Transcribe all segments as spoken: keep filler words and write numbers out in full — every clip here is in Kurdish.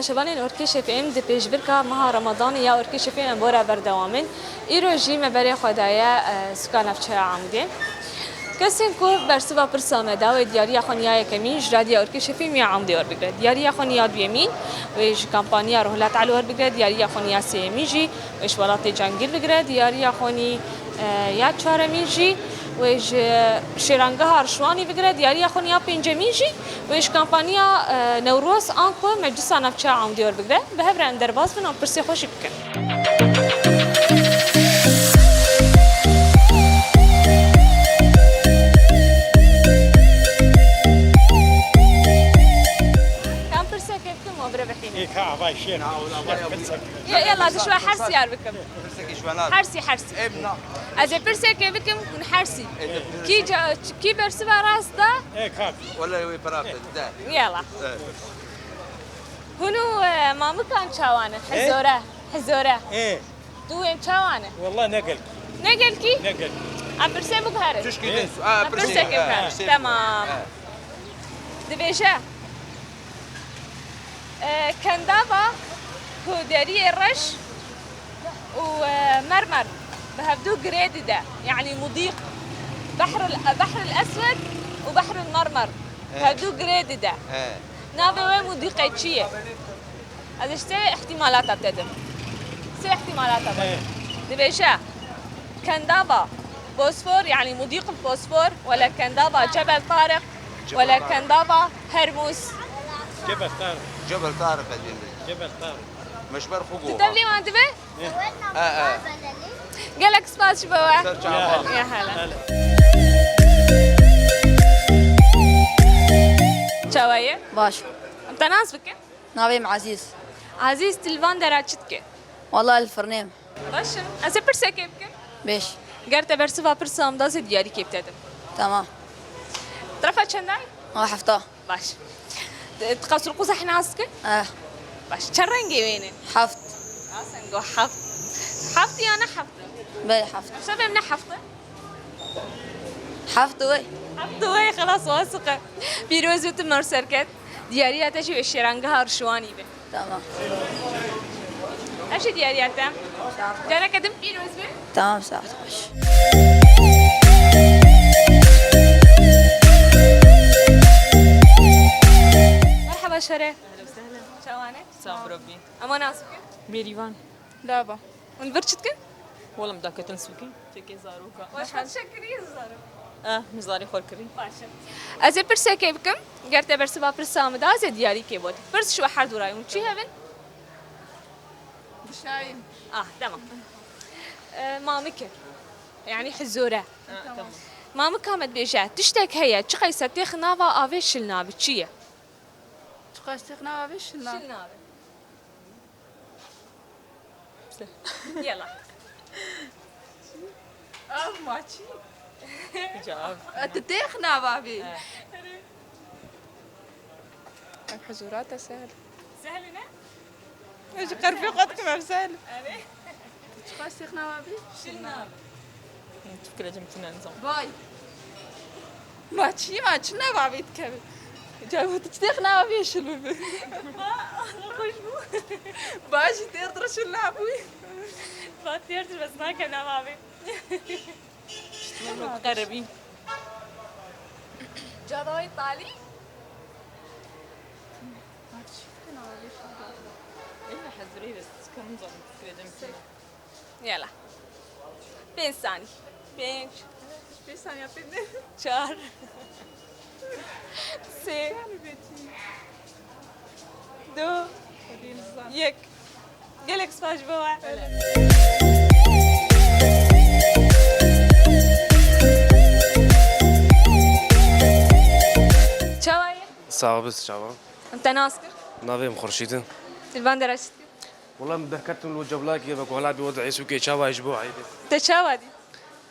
Şevanên Orkê Şefî, em di pêşbirka meha Remadanê ya Orkê Şefî em bora berdewam in. Îro jî me berê xwe daye, e, sûka navçeya Amûdê. Kesên ku bersiva pirsa me da wê diyariya xwe ya yekemîn ji Radya Orkê Şefî ya Amûdê werbigre. Diyariya xwe ya duyemîn wê ji kampanya Rohlat Elo werbigre. Diyariya xwe ya sêyemîn jî wê ji welatê Cangîr bigre. Diyariya xwe, e, ya çaremîn jî wê ji şêrangeha Rişwanî bigre. Diyariya xwe ya pêncemîn jî wê ji kampanya, e, Newroz anku Meclisa Navçeya Amûdê werbigre. Bi hev re em derbas bin, em pirsê xwe jî bikin. Em pirsê Kim o bire bihîne? Ê, ka avay şêr. Na, o avay ya. Ye-, yela, dişwa hersî yar bikim. Pirsekî ji we nabe. Hersî, hersî. Em na. Ez ê pirsekê bikim, hûn hersî. Ê, de pirsek. Kî ca-, kî bersiva rast da? Ê, kak. Wele wê pira te, de. Yela. Evet. Hûn û, e, mamikan çawan in? Ê? Hizore. Hizore. Ê. Dû wên çawan e? Wallah ne gelkî. Ne gelkî? Ne gelkî. Em pirsê biguherin. Tişkî din. Em pirsê biguherin. Tamam. Dibêje, e, Kendava ku deriyê reş û, e, mermer bi hevdû girê dide. Yanî mudîq. Behrul, Behrul Eswed û Behrul Mermer bi hevdû girê dide. Navê wê mudîqê çi ye? Ez ji sê ihtimalata te dim. Sê ihtimalata te dim. Dibêje, Kendava Bosfor, yanî Mudîq el Fosfor, wele Kendava Cebel Tariq, wele Kendava Hermuz. Cebel Tariq. Cebel Tariq ez ê bêjim. Cebel Tariq. Me ji ber xwe got. Tu tevlî wan dibe? E, e. Gelek spas ji bo we. Ser çavan. Ya hele. Çawa ye? Baş. Em te nas bikin? Navê min Ezîz. Ezîz, tu li van dera çi dike? Wala li firnê me. Baş e. Ez ê pirsekê bikim? Bêj. Ger te bersiva pirsa min da, ez ê diyarîkê bi te dim. Tamam. Terefa çendayî? A, hefta. Baş. Di, tu qesurqûza hîn nas dike? Eh. Baş. Çend rengê wê ne? Heft. Asengo heft. Heft ya ne heft? Belê heft. Şevê min ne heft e? Heft wê. Heft wê, xelas, wasiqe. Pîroz û tu mer serket. Diyariya te jî wê şêrangeha Rişwanî be. Tamam. Ev jî diyariya te. Sağ ol. Careke din pîroz be. Tamam, saet xweş. Merhaba şere. Ehlen we sehlen. Çawan e? Sax bira bî. Ema nas bikin? Mêrîvan. Lava. Hûn vir çi dikin? Wala min daketin sûkê. Çekê zaroka. Weş hat şekirî zarok. Eh, min zarê xwe kirî. Baş e. Ez ê pirsekê bikim. Ger te bersiva pirsa min da, ez ê diyarîkê bo. Pirs ji we her du rayî hûn çi hevin? Dişayîn. Ah, tamam. E, mamik e. Yanî hizore. Ah, tamam. Mamika me dibêje, tiştek heye, çiqeyse têx nava avê şil nabe, çi ye? Çiqas têx nava avê şil nabe. Şil nabe. Yela. Av maçî. Cevap. E, tu têx nava avê. Evet. Ev hizûrata sehl. Sehl e ne? Ez ji qerfê xwe dikim ev sehl. Erê. Çiqas têx nava avê? Şil nabe. Tu fikirê cem tune nizam. Vay. Ma çi, ma çi nava avê dikeve? Ca tu çi têx nava avê şil bibe? Ba, xweş bû. Ba jî têr dir şil nabû. Ba têr dir bes nake nava avê. Qerebî. Cadayê talî. Ma çi fikirê nava avê şil bibe? Ê, hezirê bes, karim zanim fikirê cem tune. Yela. Pênc sanî. Pênc. Pênc saniya pê ne? Çar. Sê. Du. Yek. Gelek spas ji bo we. Çawa ye? Sax bî, çawa? Em te nas kir? Navê min Xurşîd e. Li van dera çi dikî? Wela min derketim li cewlakê ve ku hela bî wed'ê sûkê çawa ye ji bo eydê. Te çawa dî?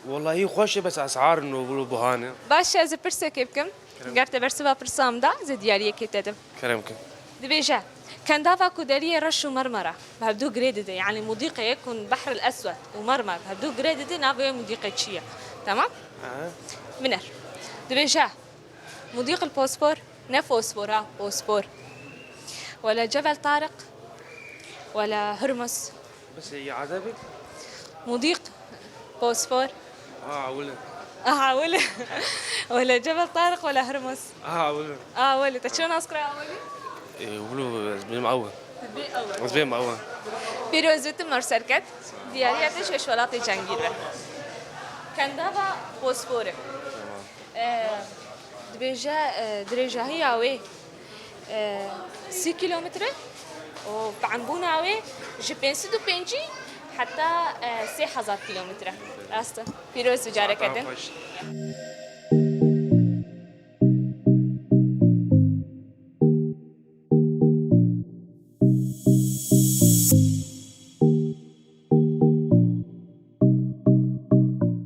Welahî xweş e, bes esar nû bû buha ne. Baş e, ez ê pirsekê bikim. Kerem. Ger te bersiva pirsa min da, ez ê diyariyekê te dim. Kerem ke. Dibêje, Kendava ku deriyê reş û mermera bi hevdû girê dide, yanî mudîqê yek hûn Behril Eswed û mermer bi hevdû girê dide, navê wê mudîqê çi ye? Tamam? Aha. Biner. Dibêje, Mudîq el Pospor, ne fosfor ha, pospor. ولا جبل طارق، ولا هرمز. بس هي عذبك؟ مضيق، بوسفور. اه، عولة. اه، عولة. ولا جبل طارق ولا هرمز. اه، عولة. اه، عولة. تشو ناس كرا عولة؟ ايه، ولو زبيم عوة. زبيم عوة. زبيم عوة. Pîroz û tim serket. Diyariya te ji welatê cengî be. Kendava Bosforê. Tamam. E, dibêje, e, dirêjahiya wê, e, sî kîlometre û bi embûna wê ji pênc sed û pêncî heta, e, sê hezar kîlometre. Rast e. Pîroz bi careke din. Saeta xweş.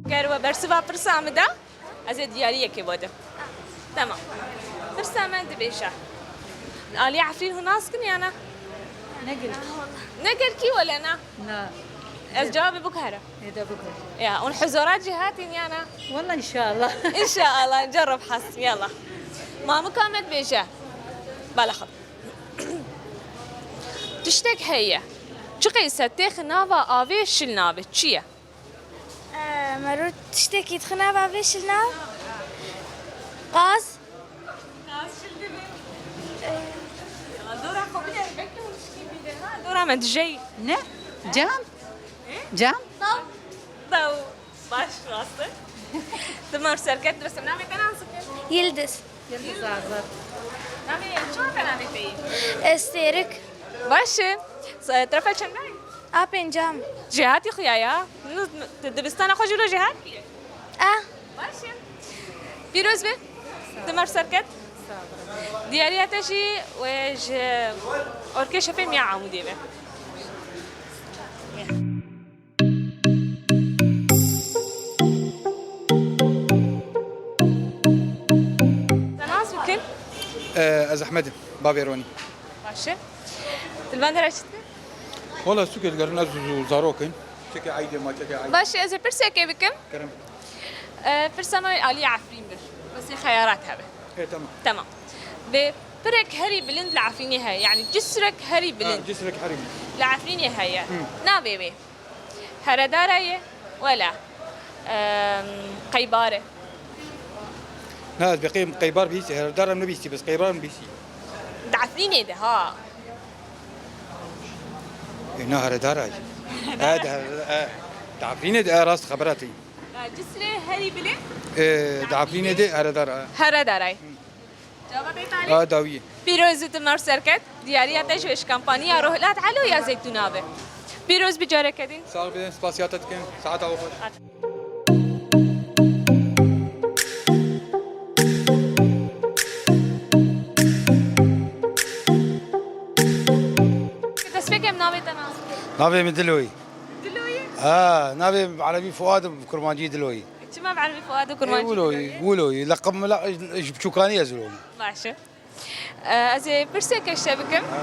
Ger we bersiva pirsa min da, ez ê diyariyekê bo de. Tamam. Pirsa me dibêje. Aliyê Efrîn hûn nas kin ya na? Ne gelkî. Ne gelkî wele na? Na. Ez cevabê biguherim. Ê de biguher. Ya, hûn huzura cî hatîn ya na? Walla inşallah. İnşallah, cerreb hasm, yallah. Mamika me dibêje. Bala xwe. Tiştek heye. Çiqê se têx nava avê şil nabe. Çi ye? Ee, mero tiştekî dixin nava avê şil nav. Gaz. Gaz şil dibe. Ee, dora xwe bile belkî hûn tişkî bîne, ha? Dora me dijey. Ne? Cam? Cam? Daw. Daw. Baş, rast e. Dima serket, diresim navê te nas bikin? Yildiz. Yildiz Azad. Navê, çawa te navê te yî? Estêrik. Baş e. Sa-, terefa çendayî? A pêncam. Jêhatî xuya ya. Nu, nu, tu dibistana xwe jî lo jêhatî? A. Baş e. Pîroz be. Dima serket. Diyariya te jî wê ji Orkê Şefê miya Amûdê be. Te nas bikin? Ee, ez Ehmed im, bavê Ronî. Baş e. Dilbend here çi dike? Wala sûkê digerin ez û zarok in. Çekê eydê ma, çekê eydê. Baş e, ez ê pirsekê bikim. Kerem. Ee, pirsa me alî Efrîn bir. Bes ê xeyarat hebe. E, tamam. Tamam. Ve pirek herî bilind li Efrînê heye. Yani cisrek herî bilind. Ha, cisrek herî bilind. Li Efrînê heye. Hı. Navê wê. Heredara ye, wela, em, qeybar e. Na, ez bi qey-, qeybar bihîstî, heredara min nebihîstî, bes qeybar min bihîstî. Di Efrînê de, ha. E, na heredara ye. E, di her-, e, di Efrînê de, e, rast xebera te. E, Cisrê herî bilind? E, di Efrînê de heredara, e. Heredara ye. Cevabê talê? A, dawiyê. Pîroz û tu mer serket, diyariya te ji wê ji kampaniya Rohlat Elo ya Zeytûna be. Pîroz bi careke din. Sağ olun, spasiya te dikim. Saeta we xweş. Destpêkê em navê te nas bikin. Navê min Diloyî. Diloyî? Ha, navê min bi erebî Fuad, bi kurmancî Diloyî. Çima bi erebî Fuad û kurmancî Diloyî? Ê, Wiloyî. Wiloyî. Leqeb min le-, ji biçûkanî ez Wiloyî. Baş e. E, ez ê pirseke ji te bikim. Ha.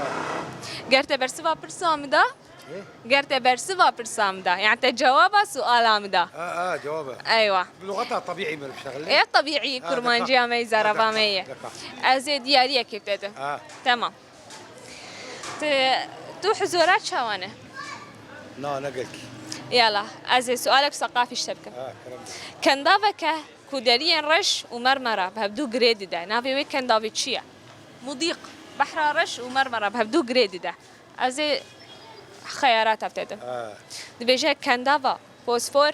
Ger te bersiva pirsa min da, Ê? Ger te bersiva pirsa min da, yani te cewaba suala min da. Ha, ha, cewaba. Eywa. Bi luxeta tebîî meriv şexilê. Ê, tebîî, ha, kurmanciya me yî, zarava me yî. Deka. Ez ê diyariyekê te dim. Ha. Tamam. Tu, tu huzura çawa ne? Na, ne gelkî. Yala, ez ê sualek seqafî ji te bikim. Ha, kerem. Kendaveke ku deriyên reş û mermera bi hevdû girê dide, navê wê kendavê çi ye? Mudîq, behra reş û mermera bi hevdû girê dide. Ez ê xeyarata te dim. Ha. Dibêje kendava Bosfor,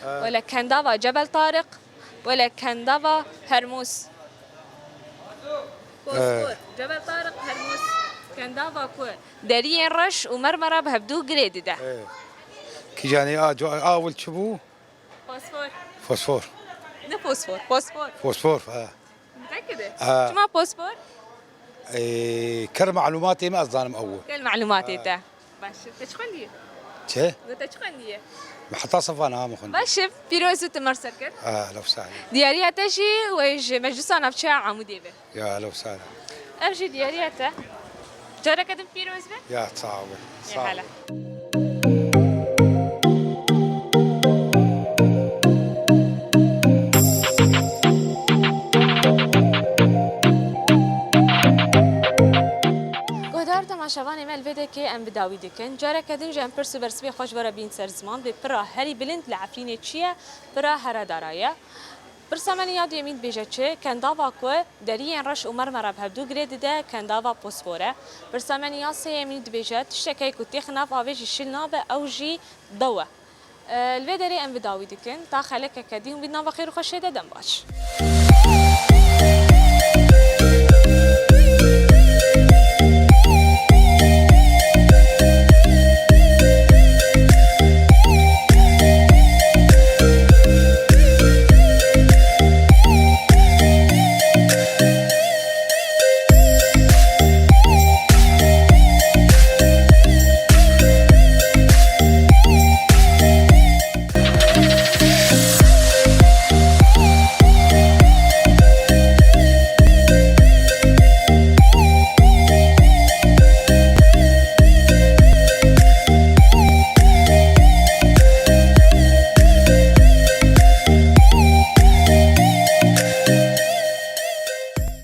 Ha. Wele kendava Cebel Tariq, wele kendava Hermûz. Bosfor, Cebel Tariq, Hermûz. Kendava ku deriyên reş û mermera bi hevdû girê dide. Ê. Kîjanê a, co-, a wil çi bû? Fosfor. Fosfor. Ne fosfor, fosfor. Fosfor, ha. Mutekid e? Ha. Çima fosfor? Ee, ker malumatê me ez zanim ew. Kel malumatê te. Baş e. Te çi xwendiye? Çi? Te çi xwendiye? Me heta sefa niha me xwendiye. Baş e. Pîroz û tu mer serket. Ha, lewsa. Diyariya te jî wê ji Meclisa Navçeya Amûdê be. Ya, lewsa. Ev jî diyariya te. Careke din pîroz be. Ya, sağ ol. Ya, sağ ol. Hala. Şevanê me li vê dekê em bi dawî dikin. Careke din jî em pirs û bersivê xwe ji we re bîn ser ziman, bê pira herî bilind li Efrînê çi ye? Pira here dara ye. Pirsa me ya duyemîn dibêje çi? Kendava ku deriyên reş û mermera bi hevdû girê dide, kendava posfor e. Pirsa me ya sêyemîn dibêje, tiştekê ku têxe nav avê jî şil nabe, ew jî dew e. E, li vê derê em bi dawî dikin, ta xelekeke dî hûn bî nava xêr û xweşê de, dem baş.